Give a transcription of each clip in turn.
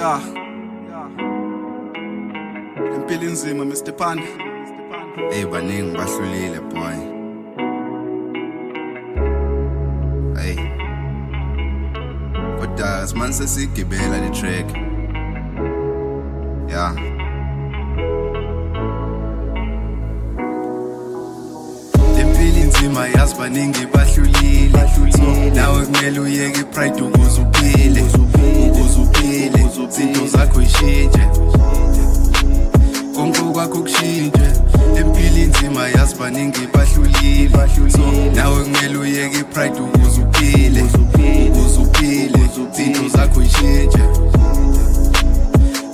Yeah. Impilo inzima, Mr Panda. Hey, baningi bahlulile, boy. Hey. Kodwa simane sesigibela le track. Yeah. Lempilo inzima, yazi baningi bahlulile. So nawe kumele uyeke ipride ukuze uphile. Ukuze uphile, izinto zakho ishintshe. Konke kwakho kushintshe. Lempilo inzima, yazi baningi bahlulile. So nawe kumele uyeke ipride ukuze uphile. Ukuze uphile, izinto zakho ishintshe.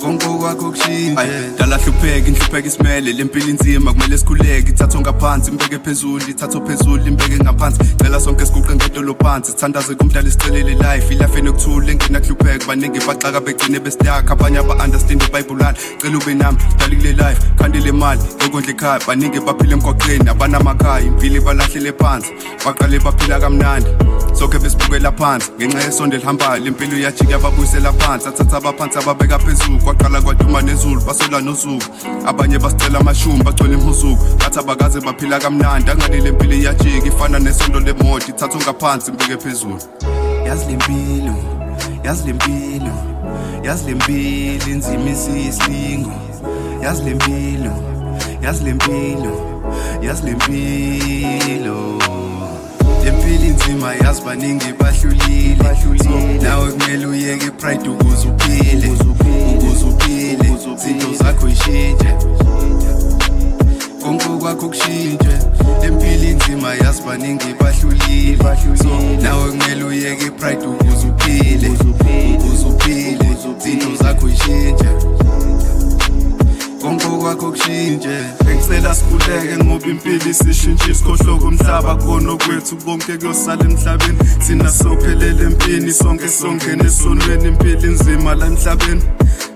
Konke kwakho kushintshe. Dala hlupheka, inhlupheka isimele. Lempilo inzima, kumele sikhuleke. Ithathwe ngaphansi imbeke phezulu, ithathwe phezulu imbeke ngaphansi. Cela sonke siguqe ngedolo phansi, sithandaze kumdala, isicelele life, ilife enokuthula engenakuhlupheka. Baningi baxaka begcine bestuck, abanye aba-understand ibhayibhulana. Cela ube nami dala kule life, khandele mali yokondla ekhaya. Baningi baphila emgwaqeni, abanamakhaya, impilo ibalahlele phansi. Baqale baphila kamnandi, sonke besibukela phansi ngenxa yesondo elihambayo. Lempilo iyajika, babuyisela phansi, athatha abaphansi ababeka phezulu. Kwaqala kwaduma nezulu, basola nozuku. Abanye basicela amashumi, bagcwele imhuzuko, bathi abakaze baphila kamnandi. Angani lempilo iyajika, ifana nesondo lemoto, ithathwe ngaphansi imbeke phezulu. Yazi lempilo, yazi lempilo, yazi lempilo inzima isisilingo. Yazi lempilo, yazi lempilo, yazi lempilo. Lempilo inzima, yazi baningi bahlulile. So nawe kumele uyeke ipride ukuze uphile. Ukuze uphile, izinto zakho ishintshe. Konke kwakho kushintshe. Lempilo inzima, yazi baningi bahlulile. So nawe kumele uyeke ipride ukuze uphile. Ukuze uphile, izinto zakho ishintshe. Konke kwakho kushintshe. Ngicela sikhuleke ngoba impilo isishintshe, isikhohloko umhlaba kona kwethu, konke kuyosala emhlabeni. Thina sophelele empini, sonke songene esonweni. Impilo inzima la emhlabeni.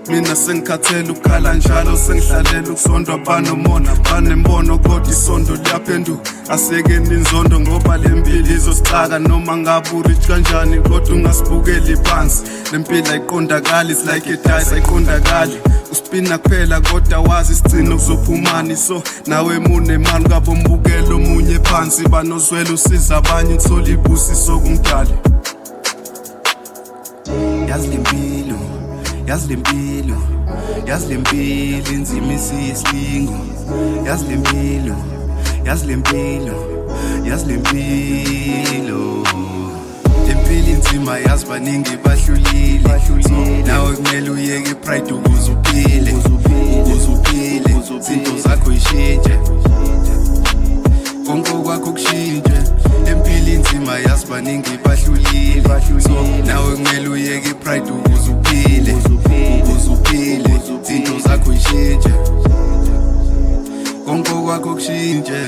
Mina sengikhathele ukukhala njalo, sengihlalela ukusondwa. Banomona, banembono, kodwa isondo liyaphenduka. Asekeni inzondo ngoba le mpilo izosixaka. Noma ngabe urich kanjani, kodwa ungasibukeli phansi. Le mpilo ayiqondakali, it's like a dice, ayiqondakali. Uspina kuphela kodwa wazi isigcino kuzophumani. So nawe munemali ngabe umbukelo omunye phansi, banozwela, usiza abanye, uthola ibusiso kumdali. Yazi lempilo, yazi lempilo, yazi lempilo inzima isisilingo. Yazi lempilo, yazi lempilo, yazi lempilo. Lempilo inzima, yazi baningi bahlulile. So nawe kumele uyeke ipride ukuze uphile. Ukuze uphile, izinto zakho ishintshe. Konke kwakho kushintshe. Lempilo inzima, yazi baningi bahlulile. So nawe kumele uyeke ipride ukuze uphile. Ukuze uphile, izinto zakho ishintshe. Konke kwakho kushintshe.